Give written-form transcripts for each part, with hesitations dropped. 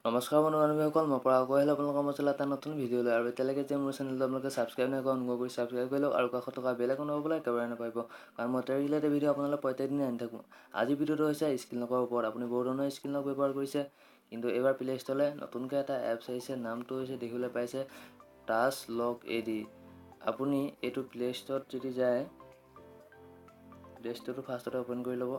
নমস্কাৰ বন্ধু বান্ধৱীসকল, মই পৰা আকৌ আহিলোঁ আপোনালোকৰ মাজলৈ এটা নতুন ভিডিঅ' লৈ। আৰু এতিয়ালৈকে যে মোৰ চেনেলটো আপোনালোকে ছাবস্ক্ৰাইব নাই কৰা, অনুগ্ৰহ কৰি ছাবস্ক্ৰাইব কৰি লওক আৰু কাষত থকা বেল আইকন দবাবলৈ একেবাৰে নাপাহৰিব, কাৰণ মই তাৰ ৰিলেটেড ভিডিঅ' আপোনালোকে প্ৰত্যেক দিনে আনি থাকোঁ। আজিৰ ভিডিঅ'টো হৈছে স্ক্ৰীণ লকৰ ওপৰত। আপুনি বহু ধৰণৰ স্ক্ৰীণ লক ব্যৱহাৰ কৰিছে, কিন্তু এইবাৰ প্লে ষ্ট'ৰলৈ নতুনকৈ এটা এপছ আহিছে, নামটো হৈছে দেখিবলৈ পাইছে টাচ লক এ ডি। আপুনি এইটো প্লে ষ্ট'ৰত যদি যায়, প্লে ষ্ট'ৰটো ফাৰ্ষ্টতে অ'পেন কৰি ল'ব।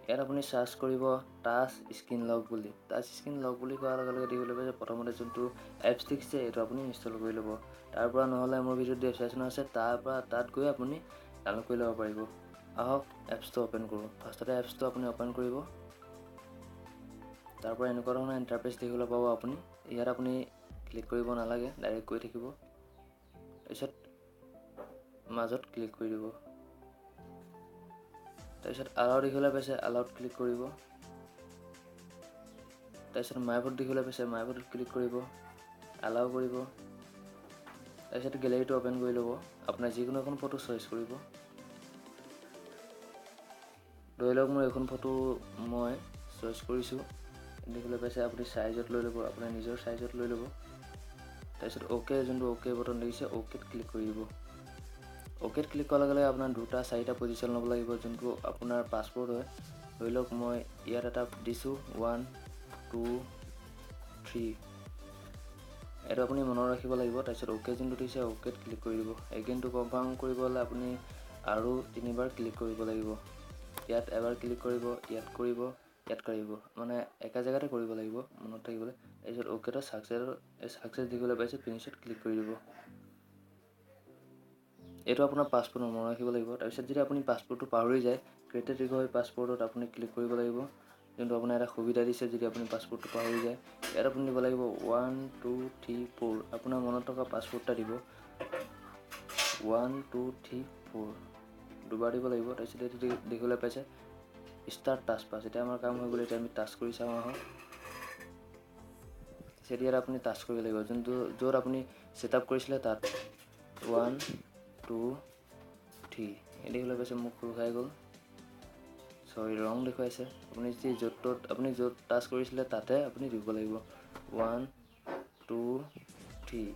ইয়াত আপুনি চাৰ্চ কৰিব টাচ স্ক্ৰীণ লক বুলি। টাচ স্ক্ৰীণ লক বুলি কোৱাৰ লগে লগে দেখিবলৈ পাইছে প্ৰথমতে যোনটো এপছ দেখিছে, এইটো আপুনি ইনষ্টল কৰি ল'ব। তাৰ পৰা নহ'লে মোৰ ভিডিঅ'ত ডেছক্ৰিপশ্যন আছে, তাৰ পৰা তাত গৈ আপুনি ডাউনলোড কৰি ল'ব পাৰিব। আহক এপছটো অ'পেন কৰোঁ। ফাৰ্ষ্টতে এপছটো আপুনি অ'পেন কৰিব। তাৰ পৰা এনেকুৱা ধৰণৰ ইণ্টাৰফেচ দেখিবলৈ পাব আপুনি। ইয়াত আপুনি ক্লিক কৰিব নালাগে, ডাইৰেক্ট গৈ থাকিব। তাৰপিছত মাজত ক্লিক কৰি দিব। তাৰপিছত এলাউ দেখিবলৈ পাইছে, এলাউত ক্লিক কৰিব। তাৰপিছত মাই ফটো দেখিবলৈ পাইছে, মাই ফটোত ক্লিক কৰিব, এলাউ কৰিব। তাৰপিছত গেলেৰীটো অ'পেন কৰি ল'ব। আপোনাৰ যিকোনো এখন ফটো চইচ কৰিব। ধৰি লওক মোৰ এইখন ফটো মই চইচ কৰিছোঁ, দেখিবলৈ পাইছে। আপুনি চাইজত লৈ ল'ব, আপোনাৰ নিজৰ চাইজত লৈ ল'ব। তাৰপিছত অ'কে, যোনটো অ'কে বটন দেখিছে, অ'কেত ক্লিক কৰি দিব। অ'কেত ক্লিক কৰাৰ লগে লগে আপোনাৰ দুটা চাৰিটা পজিশ্যন ল'ব লাগিব, যোনটো আপোনাৰ পাছপ'ৰ্ট হয়। ধৰি লওক মই ইয়াত এটা দিছোঁ 1 2 3, এইটো আপুনি মনত ৰাখিব লাগিব। তাৰপিছত অ'কে যোনটো দিছে, অ'কেত ক্লিক কৰি দিব। এগেইনটো কনফাৰ্ম কৰিব হ'লে আপুনি আৰু তিনিবাৰ ক্লিক কৰিব লাগিব। ইয়াত এবাৰ ক্লিক কৰিব, ইয়াত কৰিব, ইয়াত কৰিব, মানে একে জেগাতে কৰিব লাগিব মনত থাকিবলৈ। তাৰপিছত অ'কেটো ছাকচেছ দেখিবলৈ পাইছে, ফিনিছত ক্লিক কৰি দিব। এইটো আপোনাৰ পাছপ'ৰ্ট মনত ৰাখিব লাগিব। তাৰপিছত যদি আপুনি পাছপ'ৰ্টটো পাহৰি যায়, ক্ৰিয়েটেড ৰিকভাৰী পাছপ'ৰ্টত আপুনি ক্লিক কৰিব লাগিব, যোনটো আপোনাৰ এটা সুবিধা দিছে। যদি আপুনি পাছপ'ৰ্টটো পাহৰি যায়, ইয়াত আপুনি দিব লাগিব 1 2 3 4, আপোনাৰ মনত থকা পাছপ'ৰ্ট এটা দিব। 1 2 3 4 দুবাৰ দিব লাগিব। তাৰপিছত এইটো দেখিবলৈ পাইছে ষ্টাৰ্ট টাচ পাছ। এতিয়া আমাৰ কাম হৈ গ'ল, এতিয়া আমি টাচ কৰি চাওঁ আহক। তাৰপিছত ইয়াত আপুনি টাচ কৰিব লাগিব যোনটো য'ত আপুনি ছেট আপ কৰিছিলে তাত। 1 2 3, এই দেখিবলৈ পাইছে মোক খোল খাই গ'ল, চৰি ৰং দেখুৱাইছে। আপুনি যদি য'ত ত'ত আপুনি য'ত টাচ কৰিছিলে তাতে আপুনি দিব লাগিব 1 2 3।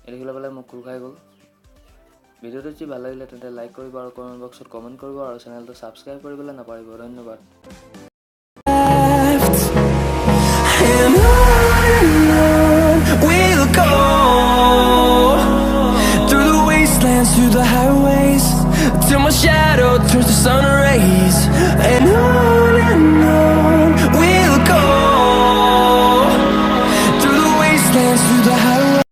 এই দেখিবলৈ পালে মোক খোল খাই গ'ল। ভিডিঅ'টো যদি ভাল লাগিলে তেন্তে লাইক কৰিব আৰু কমেণ্ট বক্সত কমেণ্ট কৰিব আৰু চেনেলটো ছাবস্ক্ৰাইব কৰিবলৈ নাপাহৰিব। ধন্যবাদ। And on we'll go, through the wastelands, through the highways, till my shadow turns to sun rays. And on we'll go, through the wastelands, through the highways.